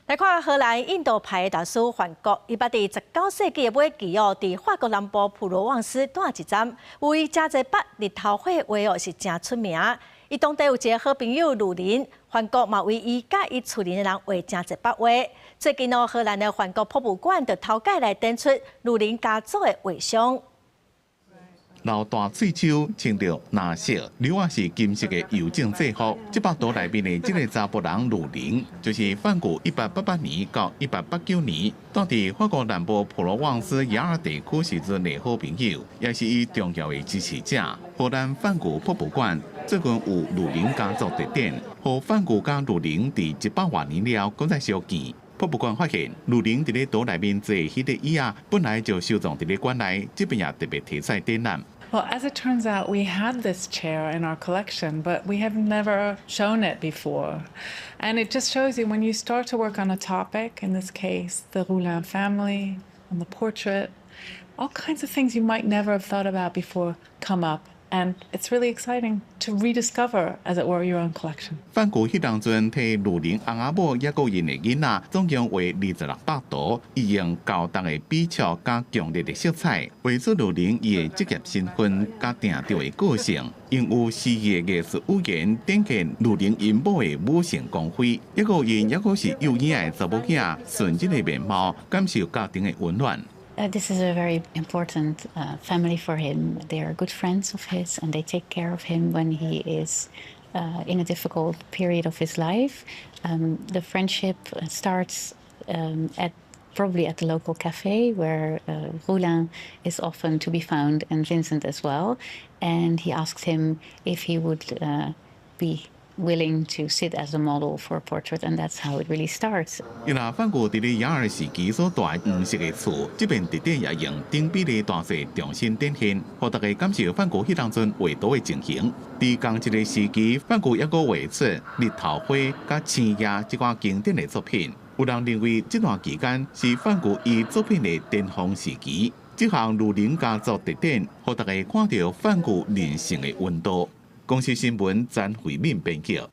來看荷蘭印度派的大師梵谷，伊捌佇19世紀的尾期哦，佇法國南部普羅旺斯蹛一陣，有伊誠濟筆日頭花畫哦，是誠出名。伊當地有一个好朋友魯林，梵谷嘛為伊佮伊厝鄰的人畫誠濟筆畫。最近哦，荷蘭的梵谷博物館就頭擺來展出魯林家族的畫像。留大喙鬚，穿著藍色，褸仔是金色的郵政制服。這幅圖內面的這个查埔人魯林，就是梵谷1888年到1889年，蹛佇法國南部普羅旺斯雅爾地區時陣的好朋友，也是伊重要的支持者。荷蘭梵谷博物館最近有魯林家族特展，予梵谷佮魯林佇一百外年了，閣再相見。博物館發現，魯林佇咧圖內面坐彼个椅仔，本來就收藏佇咧館內，這擺也特別提出來展覽。 Well, as it turns out, we had this chair in our collection, but we have never shown it before. And it just shows you when you start to work on a topic, in this case, the Roulin family, on the portrait, all kinds of things you might never have thought about before come up. And it's really exciting to rediscover, as it were, your own collection. 梵谷彼當陣替魯林翁仔某抑閣𪜶的囡仔，總共畫26幅圖，伊用厚重的筆觸佮強烈的色彩，畫出魯林伊的職業身份佮定調的個性，用有詩意的藝術語言展現魯林𪜶某的母性光輝，抑閣𪜶抑閣是幼嬰的查某囝純真的面貌，感受家庭的溫暖。 This is a very important family for him. They are good friends of his and they take care of him when he is in a difficult period of his life. The friendship starts at probably at the local cafe where Roulin is often to be found and Vincent as well. And he asks him if he would be willing to sit as a model for a portrait, and that's how it really starts. 伊若梵谷佇咧雅爾時期所蹛的黃色的厝，這遍特展也用等比例大細重新展現，予大家感受梵谷彼當陣畫圖的情形。佇仝一个時期，梵谷猶閣畫出日頭花佮星夜這款經典的作品。有人認為這段期間是梵谷伊作品的巔峰時期。這項魯林家族特展，予大家看著梵谷人性的溫度。公視新聞詹慧敏編輯。